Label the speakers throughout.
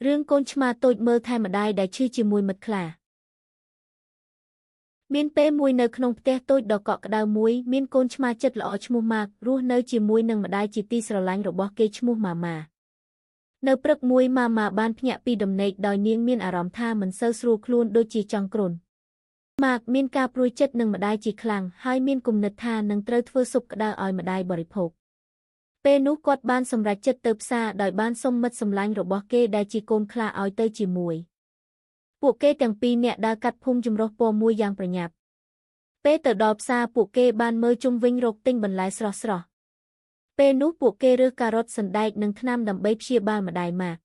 Speaker 1: រឿងកូនឆ្មាតូចមើលថែម្ដាយដែលឈឺជាមួយមិត្តខ្លាមានពេលមួយនៅក្នុងផ្ទះតូចដ៏កក់ក្ដៅមួយមានកូនឆ្មាចិត្តល្អឈ្មោះម៉ាករស់នៅជាមួយនឹងម្ដាយជាទីស្រឡាញ់របស់គេឈ្មោះម៉ាម៉ានៅព្រឹកមួយម៉ាម៉ាបានភ្ញាក់ពីដំណេកដោយនាងមានអារម្មណ៍ថាមិនសូវស្រួលខ្លួនដូចជាចង់គ្រុនម៉ាកមានការព្រួយចិត្តនឹងម្ដាយជាខ្លាំងហើយមានគំនិតថានឹងត្រូវធ្វើស៊ុបក្តៅឲ្យម្ដាយបរិភោគពេលនោះគាត់បានសម្រេចចិត្តទៅផ្សារដោយបានសុំមិត្តសម្លាញ់របស់គេដែលជាកូនខ្លាឲ្យទៅជាមួយពួកគេទាំងពីរនាក់ដើរកាត់ភូមិចម្រុះពណ៌មួយយ៉ាងប្រញាប់ពេលទៅដល់ផ្សារពួកគេបានមើលជុំវិញរកទិញបន្លែស្រស់ៗពេលនោះពួកគេរើសការ៉ុតសណ្តែកនិងថ្នាំដើម្បីព្យាបាលម្ដាយម៉ាក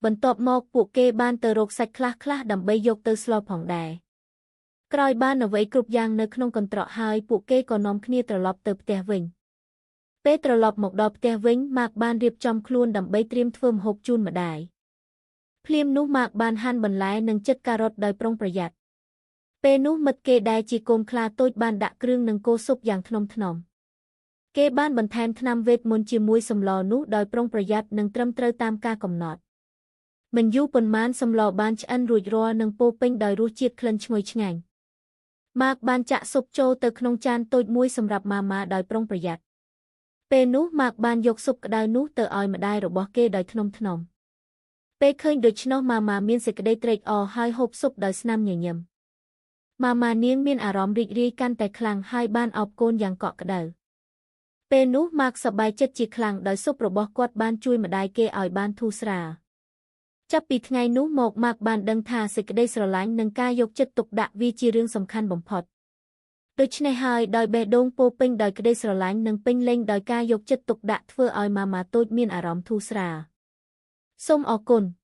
Speaker 1: បន្ទាប់មកពួកគេបានទៅរកសាច់ខ្លះៗដើម្បីយកទៅស្លផងដែរក្រោយបានអ្វីគ្រប់យ៉ាងនៅក្នុងកន្ត្រកហើយពួកគេក៏នាំគ្នាត្រឡប់ទៅផ្ទះវិញពេលត្រឡប់មកដល់ផ្ទះវិញម៉ាកបានរៀបចំខ្លួនដើម្បីត្រៀមធ្វើម្ហូបជូនម្ដាយភ្លាមនោះម៉ាកបានហាន់បន្លែនិងចិតការ៉ុតដោយប្រុងប្រយ័ត្នពេលនោះមិត្តគេដែលជាកូនខ្លាតូចបានដាក់គ្រឿងនិងកូរស៊ុបយ៉ាងថ្នមថ្នមគេបានបន្ថែមថ្នាំវេទមន្តជាមួយសម្លនោះដោយប្រុងប្រយ័ត្ននិងត្រឹមត្រូវតាមការកំណត់មិនយូរប៉ុន្មានសម្លបានឆ្អិនរួចរាល់និងពោពេញដោយរសជាតិក្លិនឈ្ងុយឆ្ងាញ់ម៉ាកបានចាក់ស៊ុបចូលទៅក្នុងចានតូចមួយសម្រាប់ម៉ាម៉ាដោយប្រុងប្រយ័ត្នពេលនោះម៉ាកបានយកស៊ុបក្តៅនោះទៅឲ្យម្ដាយរបស់គេដោយថ្នមថ្នមពេលឃើញដូច្នោះម៉ាម៉ាមានសេចក្តីត្រេកអរហើយហូបស៊ុបដោយស្នាមញញឹមម៉ាម៉ានាងមានអារម្មណ៍រីករាយកាន់តែខ្លាំងហើយបានអោបកូនយ៉ាងកក់ក្ដៅពេលនោះម៉ាកសប្បាយចិត្តជាខ្លាំងដោយស៊ុបរបស់គាត់បានជួយម្ដាយគេឲ្យបានធូរស្រាលចាប់ពីថ្ងៃនោះមកម៉ាកបានដឹងថាសេចក្តីស្រឡាញ់និងការយកចិត្តទុកដាក់វាជារឿងសំខាន់បំផុតដូច្នេះហើយដោយបេះដូងពោពេញដោយក្តីស្រឡាញ់និងពេញលេញដោយការយកចិត្តទុកដាក់ធ្វើឲ្យម៉ាម៉ាតូចមានអារម្មណ៍ធូរស្រាលសូមអរគុណ។